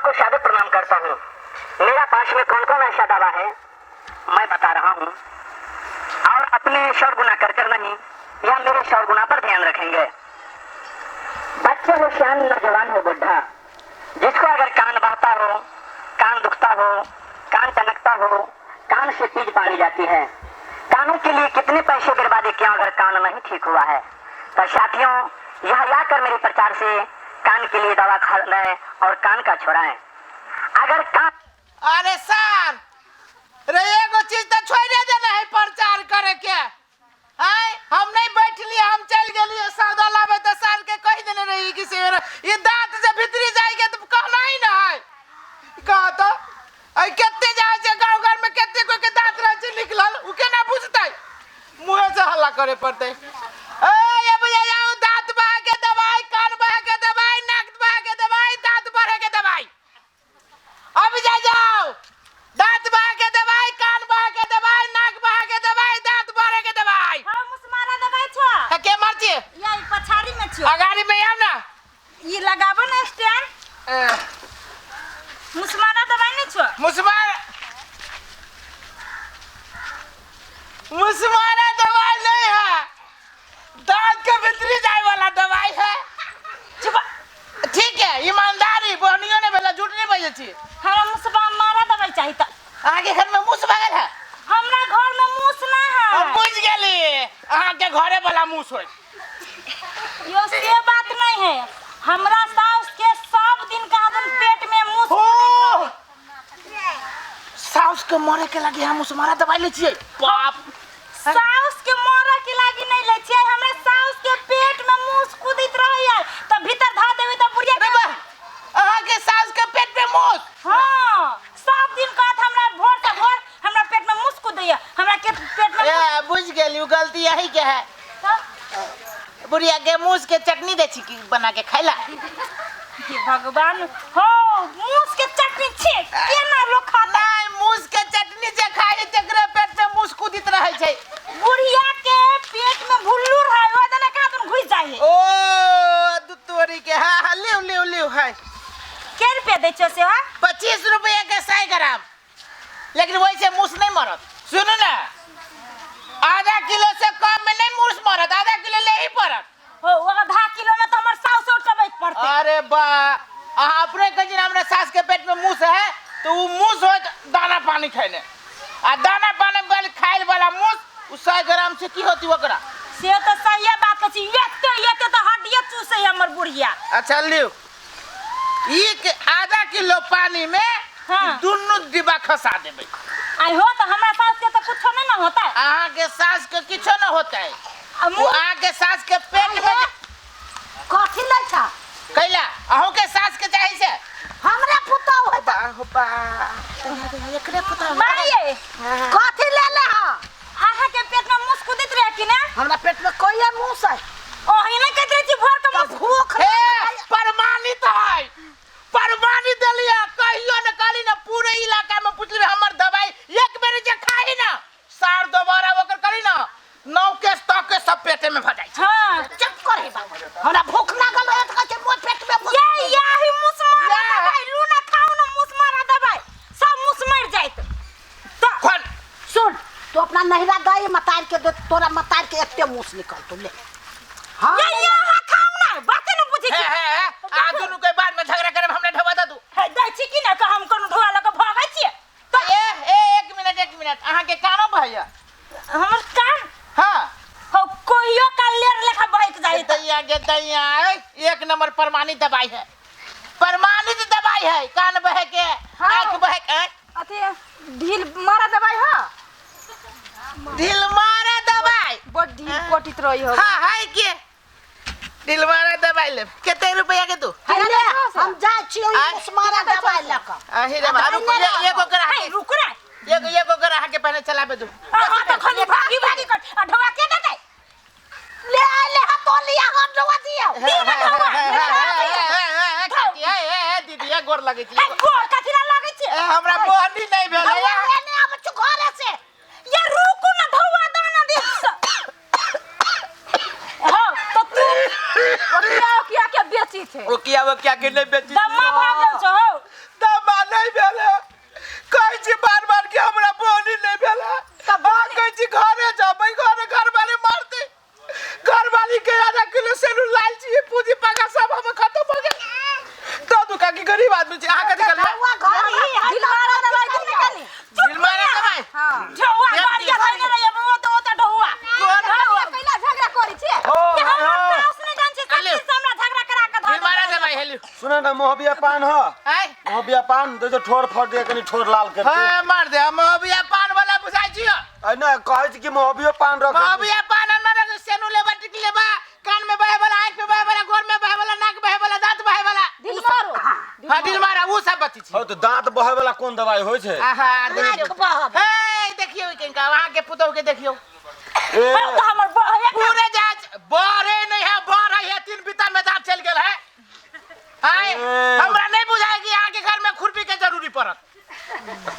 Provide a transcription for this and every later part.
सबको सादर प्रणाम करता हूँ। मेरा पास में कौन कौन ऐसा दवा है मैं बता रहा हूँ, और अपने सौ गुना कर कर नहीं या मेरे 100 गुना पर ध्यान रखेंगे। बच्चे हो, श्याम नौजवान हो, बुढ़ा, जिसको अगर कान बहता हो, कान दुखता हो, कान टनकता हो, कान से पीज पानी जाती है, कानों के लिए कितने पैसे बर्बादी किया अगर कान नहीं ठीक हुआ है, तो साथियों यह आकर मेरे प्रचार से कान के लिए दवा खा लें और कान का छोड़ाएं। अगर कान अरे सर रे एगो चीज तो छोड़े देने है प्रचार करे के। आय हम नहीं बैठलिए, हम चल गेलिए सौदा लाबे तो सर के कह देने रही कि से ये दांत जे भीतरी जाए के तो कहना ही ना है। कह तो आई कते जाए छे गांव घर में कते कोई के दांत रहे छे निकलल उ केना बुझतै, मुंहे से हल्ला करे पड़तै। ए ये बुझा जाओ दांत बहा के दवाई, कान बहा के दवाई, नाक बहा के दवाई, दांत बढ़े के दवाई। अब जा जाओ दांत बहा के दवाई, कान बहा के दवाई, नाक बहा के दवाई, दांत बढ़े के दवाई। हाँ मुसमारा दवाई छो। हाँ, के मरची या ई पछाड़ी में छो। अगाड़ी में आओ ना, ई लगाबो ना स्टैंड। मुसमारा दवाई नहीं छो। मुसमारा मुसमारा दवाई नहीं है, दांत के भीतरी जाए वाला दवाई है। चुप। ठीक है, ईमानदारी बहनियों ने भेला झूठ नहीं बजे छी। हमरा मुसबा मारा दवाई चाहिए त। अहाँ के घर में मूस भागल है? हमरा घर में मूस ना है। हम बुझ गेली अहाँ के घरे वाला मूस होय। यो से बात नहीं है, हमरा सास के सब दिन का दिन पेट में मूस। हो साउस के मरे के लागी हम मुसमारा दवाई ले छियै। बाप साउस के मरे के लागी नहीं ले छियै, हमरा साउस के पेट में मूस कूदित रहैया त भीतर धा देबै त बुढ़िया अरे बा अहाँ के साउस के पेट में मूस? हां सब दिन कहत हमरा भोर से भोर हमरा पेट में मूस कूदैया, हमरा के पेट में। ए बुझ गेली उ गलती यही के है। तब बुढ़िया के मूस के चटनी दे छी की बना के खाइला। हे भगवान हो मूस के चटनी छे केना लोग खाता? नहीं मूस के चटनी जे खाई तेकरे पेट में मूस कूदित रहै छै। बुढ़िया के पेट में भुल्लू रहे ओ दने का तुम घुस जाए। ओ दुतोरी के। हां हां लिउ लिउ लिउ है। के रुपया दै छो से? हां 25 रुपया के 100 ग्राम, लेकिन वैसे मूस नहीं मरत। सुनू ना, आधा किलो से कम में नहीं मूस मरत, आधा किलो ले ही पड़त। हो आधा किलो में तो हमर साउस उठबै पड़तै। अरे बा अहाँ अपने कहै छी हमरा सास के पेट में मूस है तो उ मूस होत दाना पानी खाइने, आ दाना पानी वाली खाइल वाला मूस उ 100 ग्राम से की होती ओकरा? से तो सही बात कहै छी, एते एते तो हड्डिये चूसै हमर बुढ़िया। अच्छा लिउ एक आधा किलो पानी में हाँ। दुनू डिब्बा खसा देबै। आई हो तो हमरा सास के तो कुछो नहीं ना होता। अहाँ के सास के किछो न होतै। आ उ अहाँ के सास के पेट में कथी लै छा? कैला अहूँ के सास के चाही से? हमरा पुतहु है। बा हो बा एकरे पुतहु। माये कथी ले ले हा? अहाँ के पेट में मूस कूदित रहे कि ना? हमरा पेट में कोई मूस है। ओही नहीं कहत रहे छी भोर के मूस। भूख हे प्रमाणित है, प्रमाणित देलिया कहियो न कहली न पूरे इलाका में पूछली हमर दवाई एक बेर जे खाही ना सार दोबारा ओकर करी ना नौ के तक के सब पेटे में भ जाइ छै। हां चुप करे बाबू, हमरा भूख लागल रहे त कहै छै मोर पेट में भूख। ये याही मूस मारा या। दवाई लू ना खाऊ ना मूस मारा दवाई सब मूस मर जाइत। तो खोल सुन तू अपना नहिरा दही मतार के दे, तोरा मतार के एते मूस निकलतो ले। हां ये यहाँ खाऊ ना बाते न बुझै हे छी। हे हे आ दुनू के बाद में झगड़ा करब हमरा ढवा द तू। हे दै छी कि ना त हम कोनो ढोआ लऽ के भागै छियै। तो ए ए एक मिनट एक मिनट, अहाँ के कानो भैया? हमर कान हां हो कोहियो का लेर लेखा बहक जाई त। दैया के दैया एक नंबर प्रमाणित दवाई है, प्रमाणित दवाई है कान बहे के आंख बहे के। अथी ढील मारा दवाई है, ढील मारा दवाई बड ढील कटित रही हो। हां है के ढील मारा दवाई ले। कितने रुपया के तू? ले हम जाइ छी ओइ आय। मुसमारा दवाई ल क। अही रे बा रुक एगो करा हे रुक रे एगो एगो करा के पहले चलाबे दू। अहाँ त खाली भागी भागी कर आ ढोआ के देतै? ले आ ले हा तो लिया हम ढोआ दियो। दीदी गोर लगै छी। हे गोर कथी ला लगै छी? हमरा बोहनी नहीं भेल। ढोआ लेने आबै छी घरे से। ये रुकू ना ढोआ दाना दे। हां तो तू ओकिया ओकिया के बेची छै। ओकिया ओकिया के नहीं बेची। दम्मा भागल छौ। हो नहीं भेल है। कहै छी बार बार कि हमरा बोली नहीं भेल है। अहाँ कहै छी घरे जेबै घरे घरवाली मारतै घरवाली के आधा किलो सेनु लाल छी पूंजी पागा सब हम खत्म हो गेल दऽ दू काकी गरीब आदमी छी अहाँ कथी कहलियै ढौआ घर ही है ढिलमारा दवाई दे ने कनी ढिलमारा दवाई हां ढौआ गाड़िया धइने रहिए वो तो ओता ढौआ कोन ढौआ कैला झगड़ा करै छियै हो, कि हमरा हो। साउस नहि जान छै अले। सब हमरा झगड़ा करा के धऽ ढिलमारा दवाई हेलियो सुन न मोहबिया पान ह आय मोहबिया पान दे जो ठोर फट दे कनी ठोर लाल कर दे हाँ मार दे हम अभी पान वाला बुझाइ छियो ऐ ना कहै छी कि मोहबियो पान रख अभी पान न रख सेनु लेबा टिक लेबा कान में बहे वाला आंख में बहे वाला गोर में बहे वाला नाक बहे वाला दांत बहे वाला ढिलमारो हाँ ढिलमारा वो सब बची छी हो तो दांत बहे वाला कोन दवाई होइ छै आहा देखियौ नाक बहब। हे देखियौ किनका वहाँ के पुतोह के देखियौ ए तो हमर बहे पूरे जांच बड़े नहीं है बड़ है तीन बिता में दांत चल गेल है हाय ए। हमरा नहीं बुझाए कि यहाँ के घर में खुरपी के जरूरी पड़त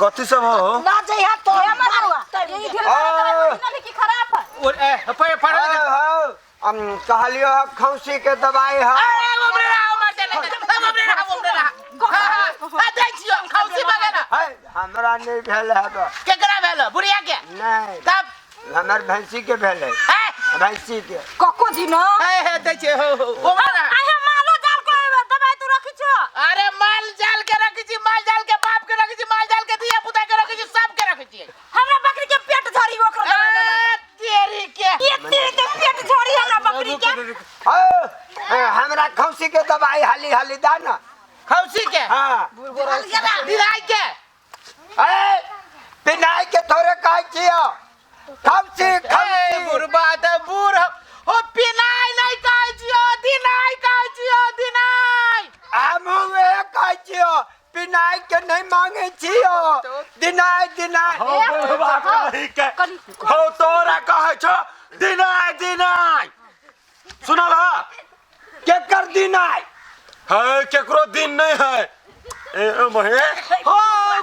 कथी सब हो ना जइहा तो हमर ये ढिलमारा दवाई बुझना कि खराब है और ए पढ़ हाँ, हम कहलियो ह खौसी के दवाई है ए ओमरे रहा मर दे ओमरे रहा ओमरे रहा हां हां दै छियो खौसी बगैर है हमरा नहीं भेल है बा। केकरा भेल बुढ़िया के नहीं तब हमर भैंसी के भेल है ए भैंसी के कको जी न हे हे दै छियो हो हो ओमरे रहा आइ हम मालो जाल के दवाई तू रखी छो अरे माल जाल के रखी छी माल जाल के बाप के रखी छी माल जाल के धिया पुता के रखी छी सब के रखी छी हमरा बकरी के पेट झड़ी ओकर दवाई ए, तेरी के एते एते पेट झड़ी हमरा बकरी के हाँ, हमरा खौसी के दवाई हाली हाली दा ना खौसी के हाँ दिलाई के ए पिनाई के थोड़े कहै छियो खौसी ए खौसी बुढ़बा त बूढ़ हो पिनाई नहीं कहै छियो दिनाई कहै छियो दिनाई हमहूँ वएह कहै छियो पिनाई के नहीं मांगे छियो दिनाई दिनाई हो बुढ़बा कही के हो तोरा कहै छो दिनाय दिनाय सुनल ह केकर दिनाई है केकरो दिन नहीं है ए ओ महे हो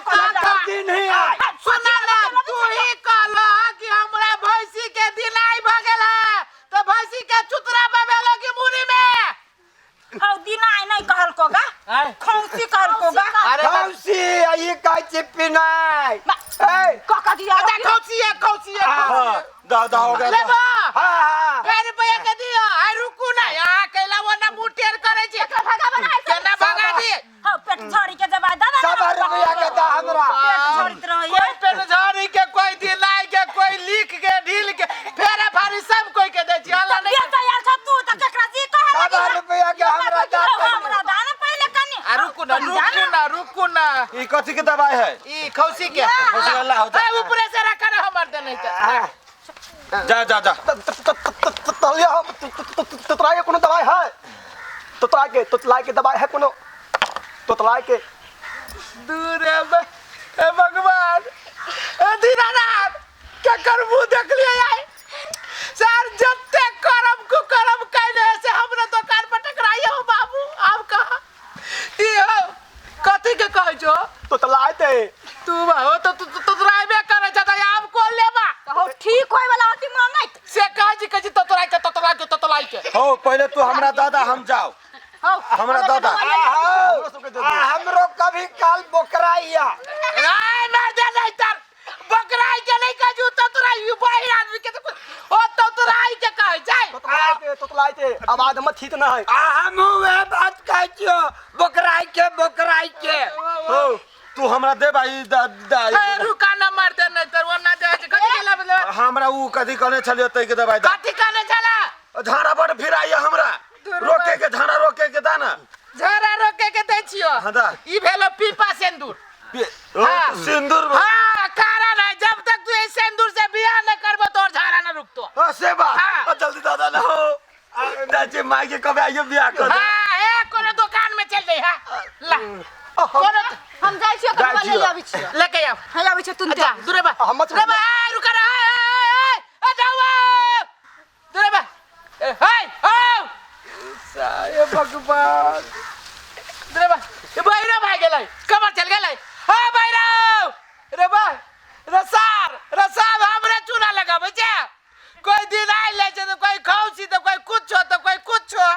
केकर दिन ही आय सुना ना तू ही कहला कि हमरा भैंसी के दिनाई भ गेल है त भैंसी के चुतरा बबेलो कि मुरी में हौ दिनाइ नहीं कहल कोगा खौसी कहल कोगा अरे त- खौसी आ ई कहै छी पिनाई ए कका जी अच्छा खौसी है खौसी है हां दा दा हो गया लेबा हाँ हाँ कै रुपया के दियो आइ रुकू ना यहाँ कैला वो ना मुँह टेढ़ करे छी भगा बनाए केना भगा दिए हौ पेट झड़ी के दवाई दादा सवा रुपया के दा हमरा पेट झड़ित रहैए कोई पेट झाड़ी के कोई दिलाई के कोई लिख के ढील के फेरा फारी सब कोई के दै छी अल्लाह नहीं बेटा आयल छ तू त केकरा जी कहे सवा रुपया के हमरा दा हमरा दाना पहिले कनी आ रुकू ना रुकू ना रुकू ना ई कथी के दवाई है ई खौसी के खौसी वाला हो जा। ए, ऊपरे से रखा ना हमर दे नहीं त जा जा जा तलिया तोतराय के कोनो दवाई है तोतराय के तोतलाय के दवाई है कोनो तोतलाय के दूर है हे भगवान ए दीनानाथ के करबू देख लिये आइ सर जते करम कुकरम कैले से हमरा दुकान पर टकराइए हो बाबू आब कहा ई हो कथी के कहै छो तोतलाय ते तू हो तो तू तू तोतराइबे करै छ त आब कोन लेबा हो ठीक होय वाला होती मांगैत से कहै छी कहै छी तोतराइ के तोतराइ के तोतराइ के हो पहले तू हमरा दादा हम जाओ हो हमरा दादा आ हमरो कभी काल बोकराइया आय मार दे नहीं तर बकराई के नहीं कहै छी तोतराइ बाहिर आदमी के तो ओ तोतराइ के कहै छै तोतलाय के तोतलाय के आवाज हमर ठीक ना है आ हमहूँ वएह बात कहै छियो बोकराई के बोकराई के हो तू हमरा दे भाई दा दा ए, रुका ना मार दे नहीं तर वरना दे कथी के लेबे हमरा ऊ कथी कहने छलियो तै के दवाई दा कथी कहने छला झाड़ा बड़ फिराइए हमरा रोके के झाड़ा रोके के दा ना झरा रोके के दै छियो हाँ दा। ई भेलो पीपा सिंदूर ओ, हाँ। सिंदूर हाँ कारण है जब तक तू इस सिंदूर से बियाह न करबो तोर झाड़ा न रुकतो हाँ, से बात हाँ। हाँ, जल्दी दादा ना हो चाची माई के कब आइयो बियाह कर दे। हाँ ए कोनो दुकान में चल जाई हाँ ला कोनो हम जाइ छियो जाइ कनी ले छियो। आबै छियो लेके आओ हम आबै छियो तुरंते अच्छा दूरे बा हम दूरे बा ए, रुका रे ए, ए, ए, ए, जाओ दूरे बा ए, हे आओ साये भगवान दूरे बा ए भैरव भाग गेलै कमर चल गेलै हे भैरव रे बा रसार रसाब हमरे चूना लगाबै छै कोई दिन आइ लै छै तऽ कोई खौसी तऽ कोई कुछो तऽ कोई कुछो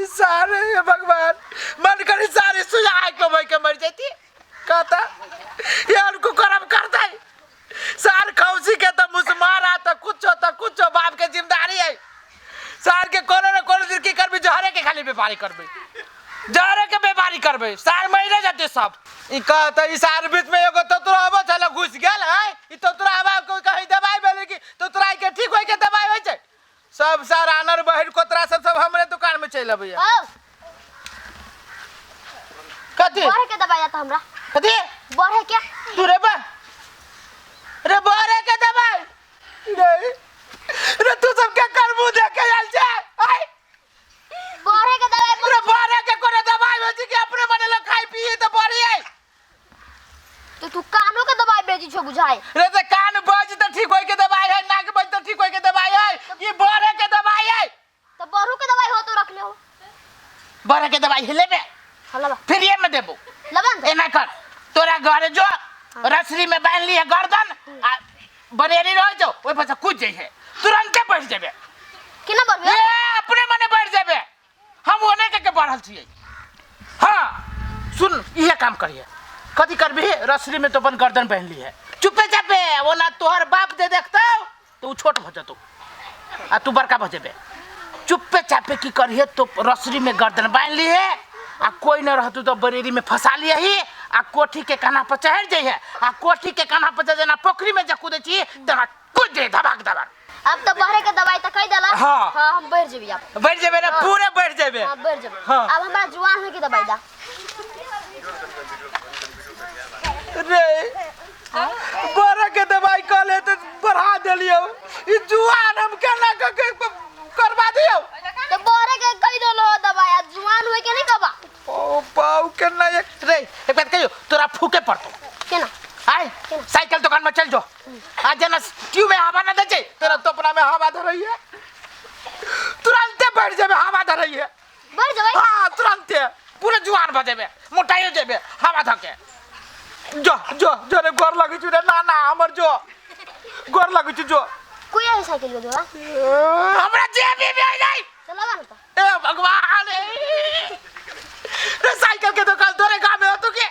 ई सारे हे भगवान मन करी सारे सुजा आगि पे बहि के मरि जैती। व्यापारी करबै, जरे के व्यापारी करबै, सार मरे जते सब। ई कहत ई सार बीच में एगो तोतरा आबै छले घुस गेल है। ई तोतरा आबै कोई कहीं दवाई भेलै कि तोतरा के ठीक होय के दवाई होइ छै। सब सार आनर बहिर कोतरा सब सब हमरे दुकान में चलि अबैया। औ कथी बढ़े के दवाई आता हमरा। कथी बढ़े के? तू रे बा रे बढ़े के दवाई रे रे तू सब के करबू देखे आयल छै आय। बढ़े के दवाई रे बढ़े के कोनो दवाई होइ छै कि अपने मने लोग खाइ पिए त बढ़ी है। तो तू कानो के दवाई बेची छो बुझाए। रे त कान बज त ठीक होय के दवाई है, नाक बज त ठीक होय के दवाई है, ई बढ़े के दवाई है। तो बढ़ू के दवाई हो तो रख ले हो। बढ़े के दवाई लेबे? हाँ लबा। फिर ये में देबो। लबा न। एना कर तोरा घरे जो रसरी में बांध ली है गर्दन आ बरेरी रह जो ओइ पर से कूद जइहे तुरंते बढ़ जेबे। केना बढ़बे? ए अपने मने बढ़ जेबे, हम ओने के बढ़ल छियै। हाँ सुन इहे काम करिए। कथी करबी? रसरी में तो अपन गर्दन बांध ली है चुपे चापे, ओना तोहर बाप दे देखतौ तो उ छोट भ जतौ आ तू बड़का भ जेबे। चुपे चापे की करिए तो रसरी में गर्दन बांध ली है आ कोई न रहतू तो बरेरी में फंसा लियही आ कोठी के कान्हा पर चढ़ जइहे आ कोठी के कान्हा पर जेना पोखरी में जे कूदै छी तेना कूद जइहे धबाक धबाक। अब तो बढ़े के दवाई त कह देला। हाँ। हाँ हम बढ़ जेबी अब। बढ़ जेबे ना? हाँ। पूरे बढ़ जेबे। हाँ बढ़ जेबे। हाँ। अब हमरा जुआन होय के दवाई दा। रे बढ़े के दवाई कहले त बढ़ा देलियौ, ई जुआन हम केना के करवा दियौ? तो बढ़े के कह देलो दवाई आ जुआन होय के नहीं कहबा। ओ पाऊ के ना एक रे एक बात कहियो तोरा फूके पड़तो। केना? आय साइकिल दुकान में चल जो आ जना ट्यूब में हवा ना दे छै तोरा तोपना में हवा धरई है तुरंते बढ़ जेबे, हवा धरई है। बढ़ जेबे? हां तुरंते पूरे जुआन भ जेबे, मोटाइयो जेबे हवा धके। जो जो जो रे गोर लगै छु रे ना ना हमर जो गोर लगै छु जो। कोई है साइकिल के दोरा? हमरा जेबी में आ जाई। चलावा ना त। ए भगवान रे साइकिल के दुकान तोरे गांव में हो तू के?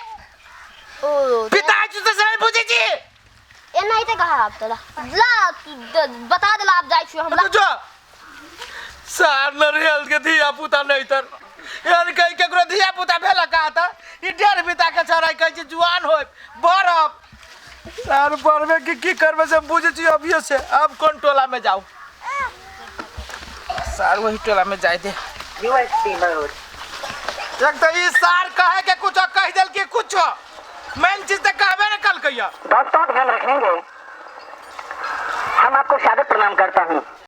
ओ पिताजी से नहीं पूछे छी। ए नहीं ते कहा आप तोला ला बता देला आप जाई छी हमरा। तो जो सार नरियल के धिया पुता नहीं तर यार कहीं केकरो धिया पुता भेला का त ई डेढ़ बिता के छराई कहै छी जुआन होय बरब सार बरबे के की करबे से बुझे छी अभियो से। अब कोन टोला में जाऊ? सार वही टोला में जाय दे। USB mode. एक तो ई सार कहे के कुछ कह देल के कुछ मेन चीज तो कहबे न कल कहिया। दोस्तों ध्यान रखेंगे, हम आपको सादर प्रणाम करता हूँ।